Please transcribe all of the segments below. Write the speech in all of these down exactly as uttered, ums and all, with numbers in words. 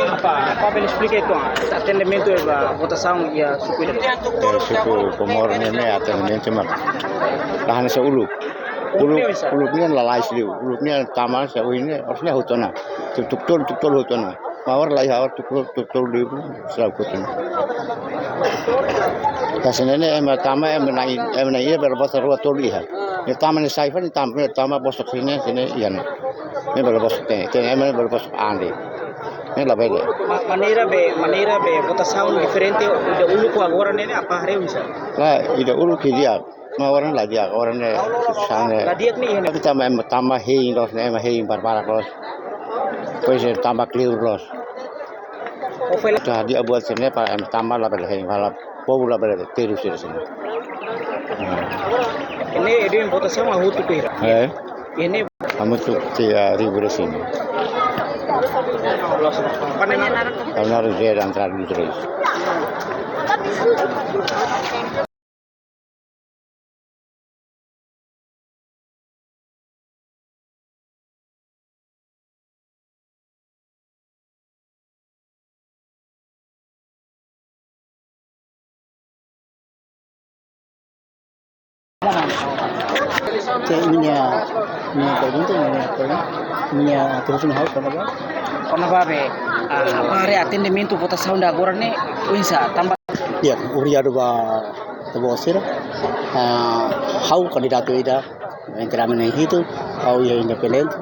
Apa, apa bele esplika kona-ba atendimentu ba votasaun iha suku ida? Eh, suku Comoro ne'e, ne'e atendimentu mak la hanesan uluk. Uluk, uluk nian lalais liu. Uluk nian tama sira ohin ne'e, orsida hotu ona. Tuku tolu, tuku tolu hotu ona. Maibé agora laiha, agora tuku tolu, tuku tolu liu, sira hotu ona. Hanesan ne'e, ema tama, ema na'in, ema na'in iha bele bosok rua tolu iha. Nia tama ne'e sai fali, nia tama, nia tama bosok sira-ne'e, sira-ne'e iha ne'e. Ne'e bele bosok, ne'e, ne'e, ema bele bosok an de'it. Ne'e labele. Ma-, maneira be, maneira be votasaun diferente ida uluk ho agora ne'e, ne'e apa haree oinsá? Lae, ida uluk ke di'ak. Maibé agora la di'ak, agora ne'e susah ne'e. La di'ak ne'e, ne'e. Tapi tama, ema tama hein loos ne'e, ema hein barbarak loos. Depois ema tama kleur loos. Ou foi la- Atu hadi'a buat sira-ne'e para ema tama labele hein, para povu labele terus sira sira-ne'e. Hmm. Ne'e, ne'e votasaun hahú tuku hira? Eh? Ne'e hamutuk tiga ribu resin. Loos. Panenara. Panenara José Andrade dos Reis. Ke imi-nia, imi-nia pergunta, imi-nia pergunta, imi-nia terus ini ha'u kona-ba? Kona-ba be, ah, apa haree atendimentu votasaun ida agora ne'e, oinsá, tanba? Ya, obrigadu ba ita-boot sira. Ah, ha'u kandidatu ida, entre ami na'in hitu, ha'u iha independente.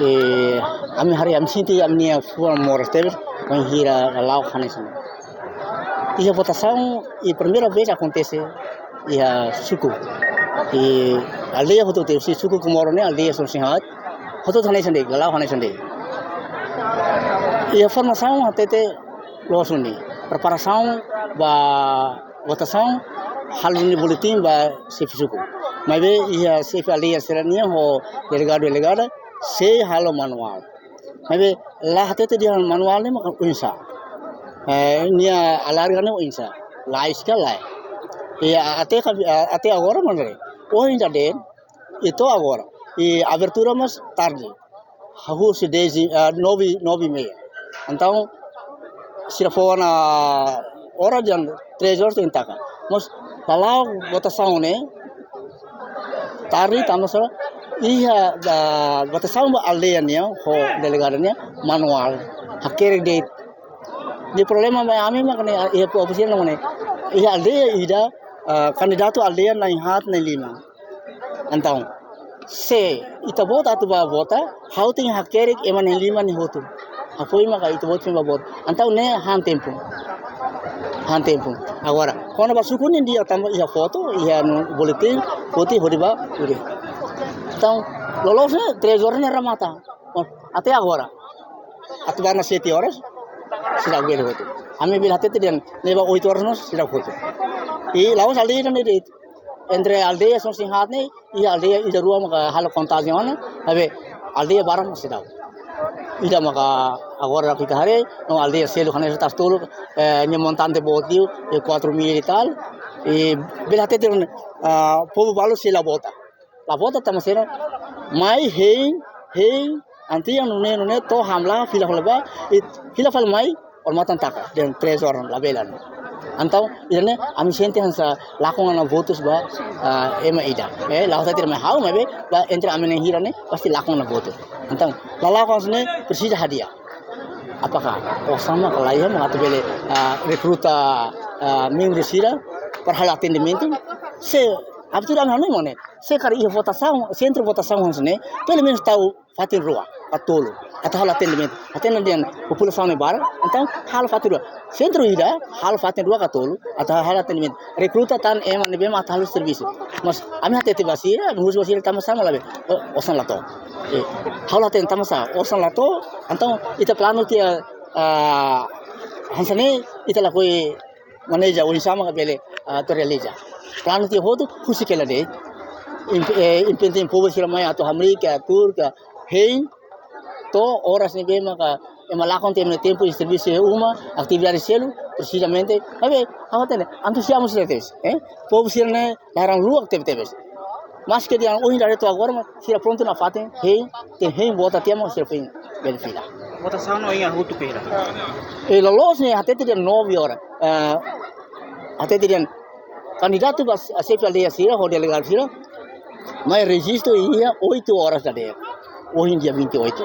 Eh, ami haree, ami sente ami-nia fuan moras tebes, bainhira lala'ok hanesan ne'e. Iha votasaun, i primeira vez akontese iha suku. I aldeia hotu-hotu, se suku Comoro ne'e, aldeia sira hotu-hotu hanesan ne'e, lala'ok hanesan ne'e. Iha formasaun hatete loos duni. Preparasaun ba votasaun, halo duni boletin ba xefe suku. Maibé iha xefe aldeia sira-nian ho delegadu, delegada, sei halo manuál. Maibé la hatete dehan manuál ne'e mak oinsá. Eh, nia alarga ne'e oinsá. Lais ka lae. I até ka, até agora maibé. Ohin ida de'it, i to'o agora. I abertura mós tarde. Hahú husi dez, ah, nove, nove e meia. Entaun, sira fó ona oras dehan três horas tenke taka. Mas, lala'ok votasaun ne'e, tarde tanba sá, iha, ah, votasaun ba aldeia nian, ho delegadu nian, manuál. Hakerek de'it. Ne'e problema ba ami mak ne'e, iha po-, oposisi mak ne'e. Iha aldeia ida, ah, kandidatu aldeia na'in haat, na'in lima. Entaun, se ita-boot atu bá vota, ha'u tenke hakerek ema na'in lima ne'e hotu. Apoiu maka ita-boot tenke bá vota. Entaun ne'e han tempu. Han tempu. Agora, kona-ba suku ne'e di'ak tanba iha foto, iha no boletin, foti hodi bá, hodi. Entaun, loloos ne'e, três horas ne'e remata. Oh, até agora. Atu bá ona sete horas, seidauk bele hotu. Ami bele hatete dehan, ne'ebá oito horas mós, seidauk hotu. I la'ós aldeia ne'e de'it. Entre aldeia sira na'in haat ne'e, iha aldeia ida rua maka halo kontajen ona, maibé aldeia barak mós seidauk. Ida maka agora ita haree, no aldeia seluk hanesan Tasi Tolu, eh, nia montante boot liu, eh, quatro mil e tal. I bele hatete dehan, ah, povu balu sei la vota. La vota tanba sá, mai hein, hein, antian nune'e, nune'e, to'o hamlaha, fila fali bá, i fila fali mai, odamatan taka, dehan três horas labele. Entaun, ida-ne'e, ami sente hanesan lakon ona votus ba, ah, ema ida. Eh, la hatete mai ha'u, maibé, ba entre ami na'in hira ne'e, pasti lakon ona votus. Entaun, lala'ok hanesan ne'e, presiza hadi'a. Apakah osan mak laiha mak atu bele, ah, rekruta, ah, membru sira, para halo atendimentu? Se, abertura ami hanoin mak ne'e. Se karik iha votasaun, sentru votasaun hanesan ne'e, pelumenus tau fatin rua, ka tolu, atu halo atendimentu. Hatene dehan populasaun ne'e barak, entaun halo fatin rua. Sentru ida, halo fatin rua ka tolu, atu halo atendimentu. Rekruta tan ema ne'ebé mak atu halo servisu. Mas, ami hatete ba sira, ami husu ba sira tanba sá mak labele, o-, osan la to'o. Eh, ha'u la hatene tanba sá, osan la to'o, entaun ita planu tiha, ah, hanesan ne'e, ita lakohi maneja oinsá mak bele, ah, atu realiza. Planu tiha hotu husik hela de'it. Imp-, eh, impentin povu sira mai atu hamriik, atu tuur, atu hein. To'o oras ne'ebé maka ema lakon tiha ema nia tempu servisu iha uma, atividade seluk, precisamente. Maibé, ha'u hatene, entuziazmu sira tebes, eh? Povu sira-ne'e laran luak tebetebes. Maske dehan ohin dare to'o agora, mas sira prontu nafatin, hein, hein vota tiha mak sira foin bele fila. Votasaun ohin hahú tuku hira? E loloos ne'e hatete dehan nove horas. Ah, hatete dehan kandidatu ba xefe aldeia sira, ho delegadu sira, mai rejistu iha oito horas dadeer. Ohin dia vinte e oito.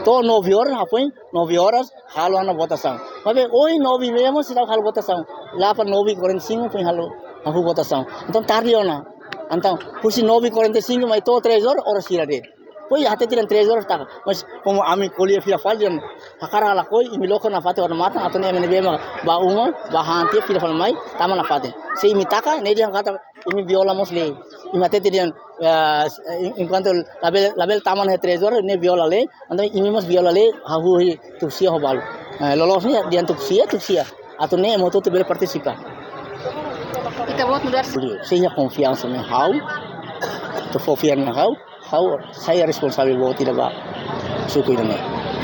To'o nove horas, hafoin nove horas, halo ona votasaun. Maibé ohin nove e meia mós seidauk halo votasaun. Lá para nove e quarenta e cinco foin halo, hahú votasaun. Entaun tarde ona. Entaun, husi nove e quarenta e cinco mai to'o três horas, oras sira de'it. Pois, hatete dehan três horas taka. Mas, komu ami ko'alia fila fali dehan hakarak lakohi, imi loko nafatin odamatan, atu nune'e ema ne'ebé mak ba uma, ba han tiha fila fali mai, tama nafatin. Se imi taka, ne'e dehan katak imi viola mós lei. Imi hatete dehan, eh, en-, enkuantu labele, labele tama iha três horas, ne'e viola lei, entaun imi mós viola lei, hahú iha tuku sia ho balu. Eh, loloos ne'e dehan tuku sia, tuku sia. Atu nune'e ema hotu-hotu bele partisipa. Ita-boot nu'udar. Sei iha konfiansa ne'e ha'u, atu fó fiar ne'e ha'u, ha'u sai responsavel boot ida ba suku ida-ne'e.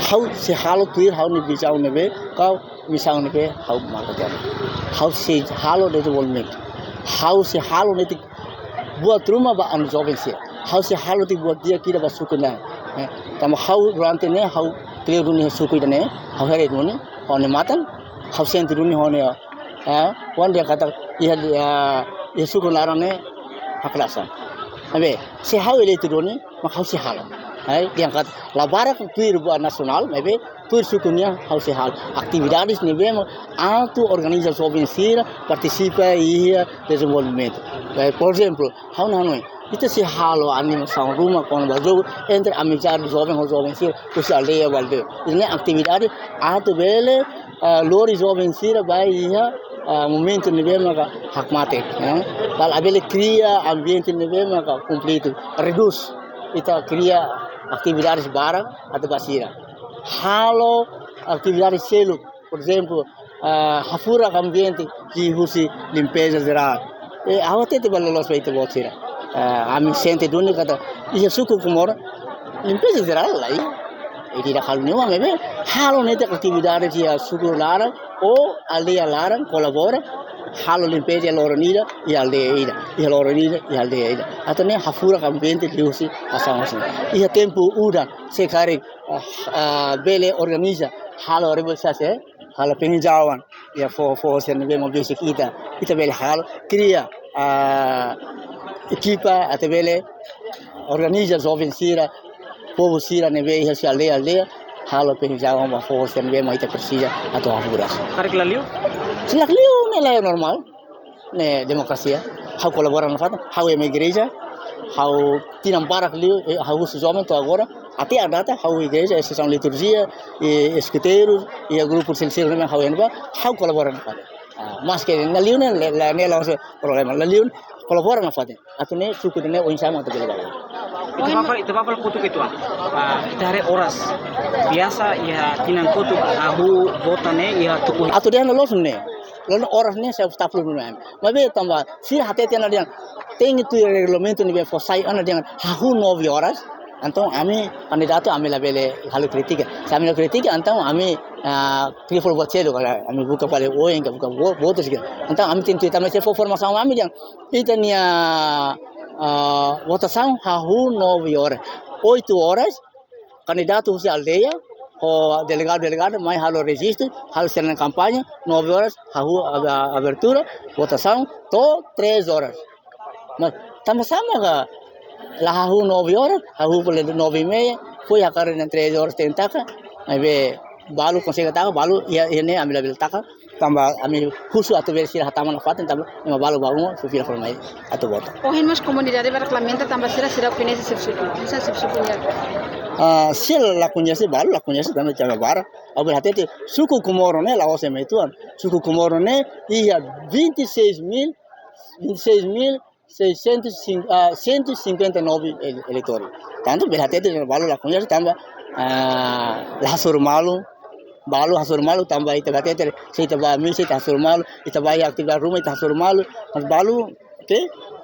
Ha'u sei halo tuir ha'u-nia vizaun ne'ebé, ka misaun ne'ebé ha'u marka tiha ona. Ha'u sei halo dezenvolvimentu. Ha'u sei halo netik buat ruma ba ami joven sira. Ha'u sei halo netik buat di'ak ida ba suku ne'e. Eh, tanba ha'u durante ne'e, ha'u kleur duni suku ida-ne'e, ha'u haree duni, ha'u-nia matan, ha'u sente duni ha'u-nia, eh, wan dehan katak iha, iha, iha suku laran ne'e hakdasan. Maibé, se ha'u eleitu duni, mak ha'u sei halo. Eh, dehan katak la barak tuir buat nasionál, maibé tuir suku nian ha'u sei halo. Atividades ne'ebé mak atu organiza joven sira partisipa iha dezenvolvimentu. Eh, por ezemplu, ha'u hanoin, ita sei halo animasaun ruma kona-ba jogu entre amizade joven ho joven sira, husi aldeia ba aldeia. Ida-ne'e atividade atu bele, ah, lori joven sira ba iha, ah, momentu ne'ebé maka hakmatek, eh. Para bele kria ambiente ne'ebé maka konflitu, redús. Ita kria atividades barak atu ba sira. Halo atividade seluk, por ezemplu, ah, hafurak ambiente liuhusi limpeza jerál. Eh, ha'u hatete ba loloos ba ita-boot sira. Ah, ami sente duni katak iha suku Comoro limpeza jerál la iha. Ita la halo nenhuma, maibé halo netik atividade iha suku laran ou aldeia laran kolabora, halo limpeza iha loron ida, iha aldeia ida, iha loron ida, iha aldeia ida. Atu nune'e hafurak ambiente liuhusi asaun hanesan ne'e. Iha tempu udan, se karik, ah, ah, bele organiza, halo reboisase, eh? Halo penghijauan, iha foho, foho sira ne'ebé mak besik ita, ita bele halo, kria, ah, ekipa, atu bele organiza joven sira, povu sira ne'ebé iha husi aldeia, aldeia, halo penghijauan ba foho sira ne'ebé mak ita presiza atu hafurak. Karik la liu? Se la liu, ne'e la normál. Ne'e demokrasia. Ha'u kolabora nafatin, ha'u ema igreja, ha'u tinan barak liu, eh, ha'u husu joven to'o agora, até à data, ha'u igreja, iha sesaun liturjia, iha eskuteiru, iha grupu seluk-seluk ne'ebé ha'u iha ne'ebá, ha'u kolabora nafatin. Ah, maske la liu ne'e, la, la, ne'e la'ós problema, la liu, kolabora nafatin. Atu nune'e suku ida-ne'e oinsá mak atu bele ba. Ita ba fali, ita ba fali kotuk uitoan. Ah, ita haree oras. Biasa iha tinan kotuk hahú vota ne'e iha tuku. Atu dehan loloos ne'e. Loloos oras ne'e sei staf lulu ne'e. Maibé tanba sira hatete ona dehan tenke tuir regulamentu ne'ebé fó sai ona dehan hahú nove horas. Entaun ami kandidatu ami labele halo kritika. Se ami halo kritika, entaun ami, ah, kria fali buat seluk, ami buka fali oin ka buka vo-, votus ka. Entaun ami tenke tuir tanba sira fó formasaun ami dehan ita-nia, ah, votasaun hahú nove horas. Oito horas, kandidatu husi aldeia, ho delegadu, delegada, mai halo rejistu, halo sira-nia kampaña, nove horas, hahú ab-, abertura, votasaun, to'o três horas. Mas, tanba sá maka la hahú nove horas, hahú fali nove e meia, foin hakarak dehan três horas tenke taka, maibé balu konsege taka, balu iha, iha ne'e ami labele taka, tanba ami husu atu bele sira hatama nafatin, tanba ema balu ba uma, fila fali mai atu vota. Ohin mós komunidade barak lamenta tanba sira, sira koñese xefe suku, bisa xefe suku nian. Ah, sira la koñese, balu la koñese, tanba jama barak. Ha'u bele hatete, suku Comoro ne'e, la'ós ema uitoan. Suku Comoro ne'e, iha vinte e seis mil, vinte e seis mil seiscentos e cinco, ah, cento e cinquenta e nove ele-, eleitores. Tantu bele hatete balu la koñese tanba, ah, la hasoru malu, Balu hasoru malu, tanba ita hatete, se ita bá misa ita hasoru malu, ita bá iha atividade ruma ita hasoru malu, mas balu, oke,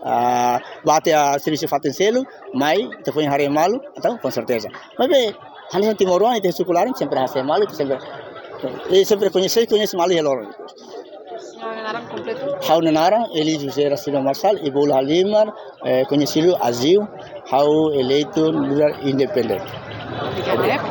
ah, bá iha servisu fatin seluk, mai ita foin haree malu, entaun, com certeza. Mas bem, hanesan timoroan ita suku laran sempre hasoru malu, ita sempre, e sempre koñese, koñese malu iha loron. Naran kompletu? Ha'u-nia naran Eli José da Silva Marçal, i bolu halimar, eh, koñesidu Aziu, ha'u eleitu nu'udar independente. Obrigadu.